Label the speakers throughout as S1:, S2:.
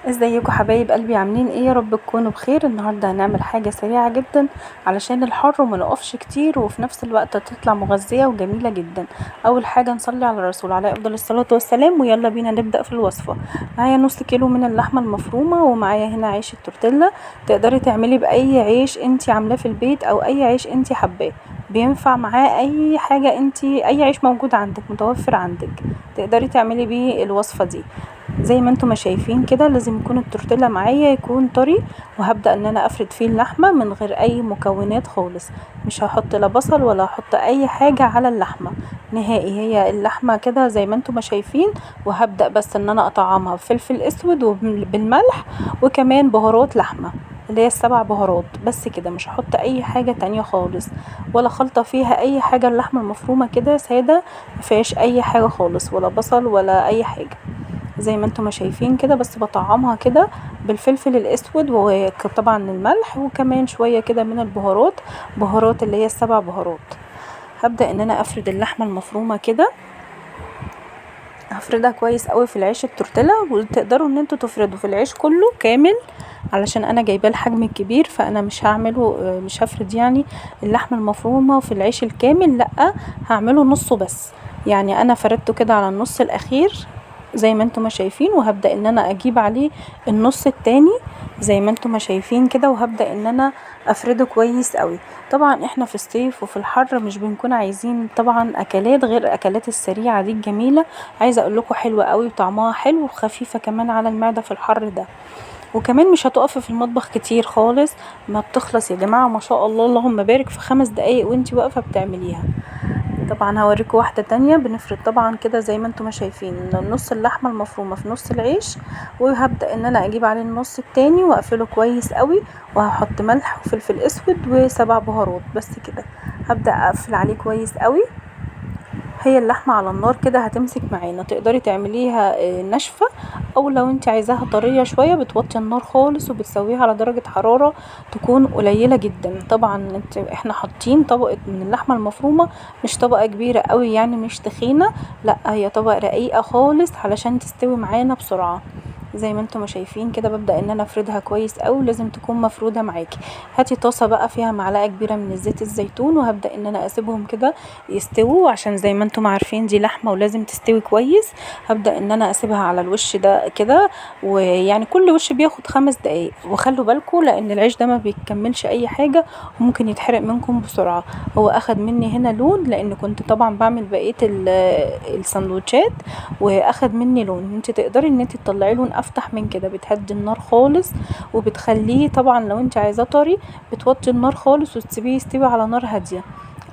S1: ازيكم حبايب قلبي؟ عاملين ايه؟ يا رب تكونوا بخير. النهارده هنعمل حاجة سريعة جدا علشان الحر وما نقفش كتير، وفي نفس الوقت تطلع مغذيه وجميلة جدا. اول حاجة نصلي على الرسول عليه افضل الصلاة والسلام، ويلا بينا نبدا في الوصفة. معايا نص كيلو من اللحمة المفرومه، ومعايا هنا عيش التورتيلا. تقدري تعملي باي عيش انتي عاملاه في البيت او اي عيش انتي حباه، بينفع معاه اي حاجة انتي، اي عيش موجود عندك متوفر عندك تقدري تعملي بيه الوصفة دي. زي ما انتم ما شايفين كده لازم يكون التورتيلا معايا يكون طري، وهبدا ان انا افرد فيه اللحمة من غير اي مكونات خالص. مش هحط لا بصل ولا هحط اي حاجة على اللحمة نهائي، هي اللحمة كده زي ما انتم ما شايفين. وهبدا بس ان انا اطعمها بفلفل اسود وبالملح وكمان بهارات لحمه اللي هي السبع بهارات بس كده، مش هحط اي حاجة تانية خالص ولا خلطه فيها اي حاجة. اللحمة المفرومه كده ساده مفيهاش اي حاجة خالص، ولا بصل ولا اي حاجة زي ما انتم ما شايفين كده. بس بطعمها كده بالفلفل الاسود وطبعا الملح، وكمان شوية كده من البهارات، بهارات اللي هي السبع بهارات. هبدا ان انا افرد اللحمة المفرومه كده، هفردها كويس قوي في العيش التورتيلا، وتقدروا ان انتوا تفردوا في العيش كله كامل علشان انا جايباه الحجم الكبير، فانا مش هعمله، مش هفرد يعني اللحمة المفرومه في العيش الكامل، لا هعمله نصه بس. يعني انا فردته كده على النص الاخير زي ما انتم ما شايفين، وهبدا ان انا اجيب عليه النص التاني زي ما انتم ما شايفين كده، وهبدا ان انا افرده كويس قوي. طبعا احنا في الصيف وفي الحر مش بنكون عايزين طبعا اكلات غير الاكلات السريعة دي الجميلة. عايزه اقول لكم حلوة قوي وطعمها حلو وخفيفة كمان على المعدة في الحر ده، وكمان مش هتقفي في المطبخ كتير خالص، ما بتخلص يا جماعة ما شاء الله اللهم بارك في 5 دقايق وانتي واقفة بتعمليها. طبعا هوريكم واحدة تانية. بنفرد طبعا كده زي ما انتم ما شايفين نص اللحمة المفرومه في نص العيش، وهبدا ان انا اجيب عليه النص التاني واقفله كويس قوي، وهحط ملح وفلفل اسود وسبع بهارات بس كده. هبدا اقفل عليه كويس قوي. هي اللحمة على النار كده هتمسك معانا، تقدري تعمليها ناشفة او لو انت عايزاها طرية شوية بتوطي النار خالص وبتسويها على درجه حرارة تكون قليله جدا. طبعا احنا حاطين طبقه من اللحمة المفرومه، مش طبقه كبيرة قوي يعني مش تخينة، لا هي طبقه رقيقه خالص علشان تستوي معانا بسرعة. زي ما انتم ما شايفين كده ببدا ان انا افردها كويس قوي، لازم تكون مفروده معاكي. هاتي طاسه بقى فيها معلقه كبيرة من الزيت الزيتون، وهبدا ان انا اسيبهم كده يستووا، عشان زي ما انتم عارفين دي لحمه ولازم تستوي كويس. هبدا ان انا اسيبها على الوش ده كده، ويعني كل وش بياخد 5 دقايق. وخلوا بالكم لان العيش ده ما بيكملش اي حاجة وممكن يتحرق منكم بسرعة. هو اخد مني هنا لون لان كنت طبعا بعمل بقية السندوتشات واخد مني لون. انت تقدري ان انت تطلعي لون افتح من كده، بتهدي النار خالص وبتخليه طبعا لو انت عايزاه طري بتوطي النار خالص وتسيبيه يستوي على نار هادية.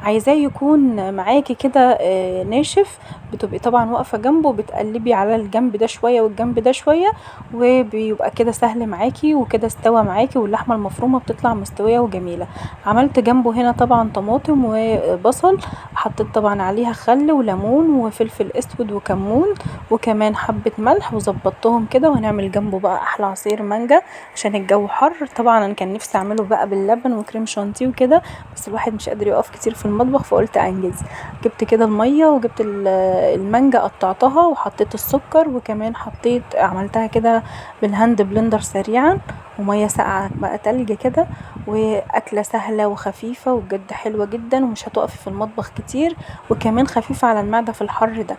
S1: عايزاه يكون معاكي كده ناشف بتبقي طبعا واقفة جنبه بتقلبي على الجنب ده شوية والجنب ده شوية، وبيبقى كده سهل معاكي وكده استوى معاكي، واللحمة المفرومه بتطلع مستوية وجميلة. عملت جنبه هنا طبعا طماطم وبصل، حطيت طبعا عليها خل وليمون وفلفل اسود وكمون وكمان حبه ملح، وظبطتهم كده. وهنعمل جنبه بقى احلى عصير مانجا عشان الجو حر. طبعا انا كان نفسي اعمله بقى باللبن وكريم شانتيه وكده، بس الواحد مش قادر يقف كتير في المطبخ فقلت انجز. جبت كده المية وجبت المانجا قطعتها وحطيت السكر، وكمان حطيت عملتها كده بال hand blender سريعا، ومية ساقعه بقى تلج كده. واكله سهلة وخفيفة وبجد حلوة جدا، ومش هتقفي في المطبخ كتير، وكمان خفيفة على المعدة في الحر ده.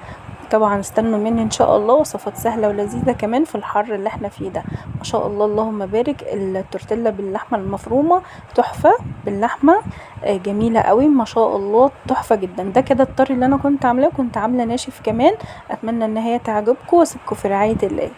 S1: طبعا استنوا مني ان شاء الله وصفات سهلة ولذيذه كمان في الحر اللي احنا فيه ده ما شاء الله اللهم بارك. التورتيلا باللحمه المفرومه تحفة، باللحمه جميلة قوي ما شاء الله تحفة جدا. ده كده الطري اللي انا كنت عاملاه، كنت عامله ناشف كمان. اتمنى ان هي تعجبكم واسيبكم في رعاية الله.